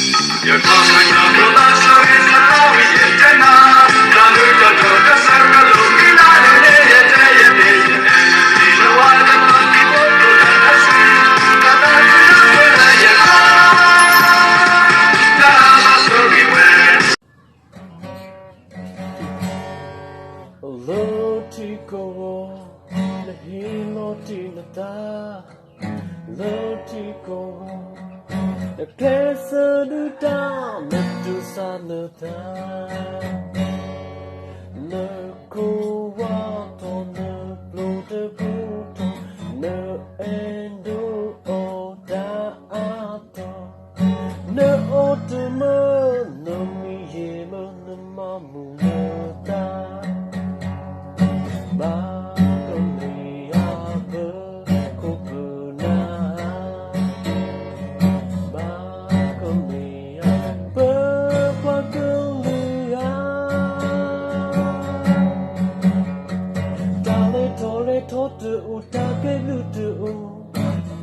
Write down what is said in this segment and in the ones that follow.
လၢထံကီၢ်, နဟ့ၣ်လီၤတ့ၢ်နသး, လၢထံကီၢ်, နကျဲးစၢးဒုးတၢ်, နတူၢ်ဆါနသး, နကိးဝါထီၣ်, နပျိတကူထီၣ်, နအဲၣ်ဒိးအီၣ်တၢ်အါတီၤ, နအိၣ်တမုာ်, နမံယ့မုာ်, နမၤမုာ်နသး, ဘၣ်ကမ့ၢ်အဘၢ, ခိၣ်ပနၢ်, ဘၣ်ကမ့ၢ်အဘၢပှၤကလုာ်ဧါ, တၢ်လဲၤထီၣ်လဲၤထီတအိၣ်, တၢ်ကဲဘျုးတအိၣ်,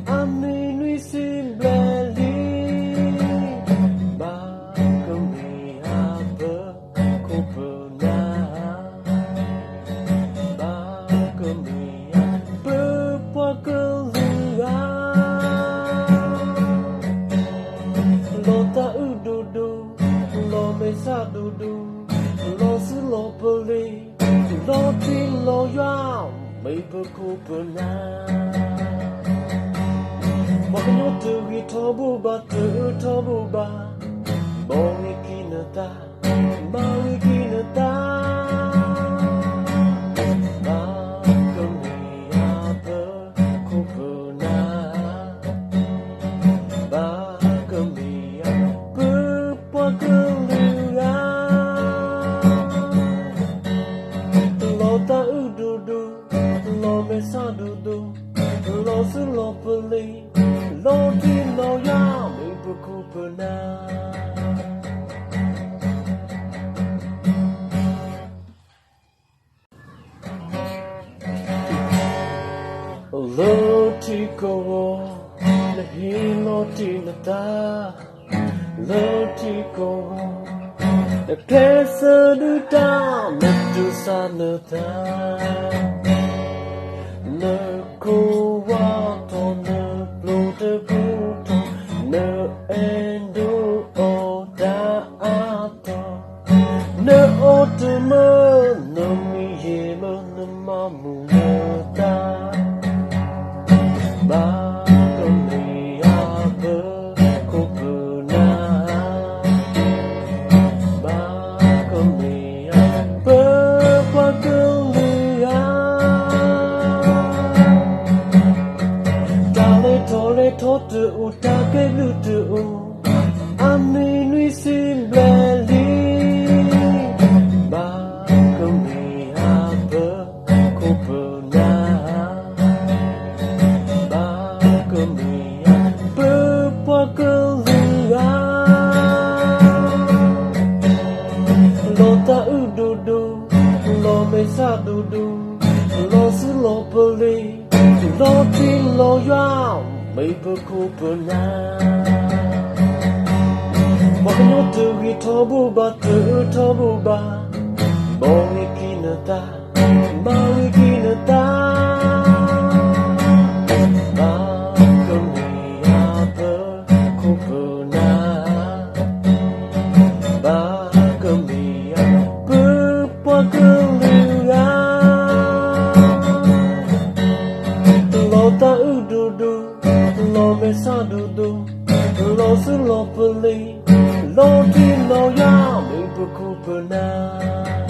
အနံၤနွံဆံဘျဲၣ်လံ, ဘၣ်ကမ့ၢ်အဘၢ, ခိၣ်ပနၢ်, ဘၣ်ကမ့ၢ်အဘၢပှၤကလုာ်ဧါ, လီၤသးအုးဒိၣ်ဒိၣ်, လီၤမဲာ်ဆှးဒိၣ်ဒိၣ်, လီၤဆူလီၤပလ့ၤ, လီၤထံလီၤယွၤ, မ့ၢ်ပခိၣ်ပနၢ်, ပှၤကညီတဂ့ၤထီဘိဘၣ်, တအၢထီဘိဘၣ်, ဘီဝံၤကံၢ်နသး, မၤဝံၤကံၢ်နသး, ဘၣ်ကမ့ၢ်အဘၢ, ခိၣ်ပနၢ်, ဘၣ်ကမ့ၢ်အဘၢပှၤကလုာ်ဧါ, လီၤသးအုးဒိၣ်ဒိၣ်, လီၤမဲာ်ဆှးဒိၣ်ဒိၣ်, လီၤဆူလီၤပလ့ၤ, လီၤထံလီၤယွၤ, မ့ၢ်ပခိၣ်ပနၢ်. လၢထံကီၢ်, နဟ့ၣ်လီၤတ့ၢ်နသး, လၢထံကီၢ်, နကျဲးစၢးဒုးတၢ်, နတူၢ်ဆါနသး, နကိးဝါထီၣ်, နပျိတကူထီၣ်, နအဲၣ်ဒိးအီၣ်တၢ်အါတီၤ, နအိၣ်တမုာ်, နမံယ့မုာ်, နမၤမုာ်နသး, ဘၣ်ကမ့ၢ်အဘၢ, ခိၣ်ပနၢ်, ဘၣ်ကမ့ၢ်အဘၢပှၤကလုာ်ဧါ, တၢ်လဲၤထီၣ်လဲၤထီတအိၣ်, တၢ်ကဲဘျုးတအိၣ်, အနံၤနွံဆံဘျဲၣ်လံ, ဘၣ်ကမ့ၢ်အဘၢ, ခိၣ်ပနၢ်, ဘၣ်ကမ့ၢ်အဘၢပှၤကလုာ်ဧါ, လီၤသးအုးဒိၣ်ဒိၣ်, လီၤမဲာ်ဆှးဒိၣ်ဒိၣ်, လီၤဆူလီၤပလ့ၤ, လီၤထံလီၤယွၤ, မ့ၢ်ပခိၣ်ပနၢ်, ပှၤကညီတဂ့ၤထီဘိဘၣ်, တအၢထီဘိဘၣ်, ဘီဝံၤကံၢ်နသး, မၤဝံၤကံၢ်နသး, ဘၣ်ကမ့ၢ်အဘၢ, ခိၣ်ပနၢ်, ဘၣ်ကမ့ၢ်အဘၢပှၤကလုာ်ဧါ, လီၤသးအုးဒိၣ်ဒိၣ်, လီၤမဲာ်ဆှးဒိၣ်ဒိၣ်, လီၤဆူလီၤပလ့ၤ, လီၤထံလီၤယွၤ, မ့ၢ်ပခိၣ်ပနၢ်.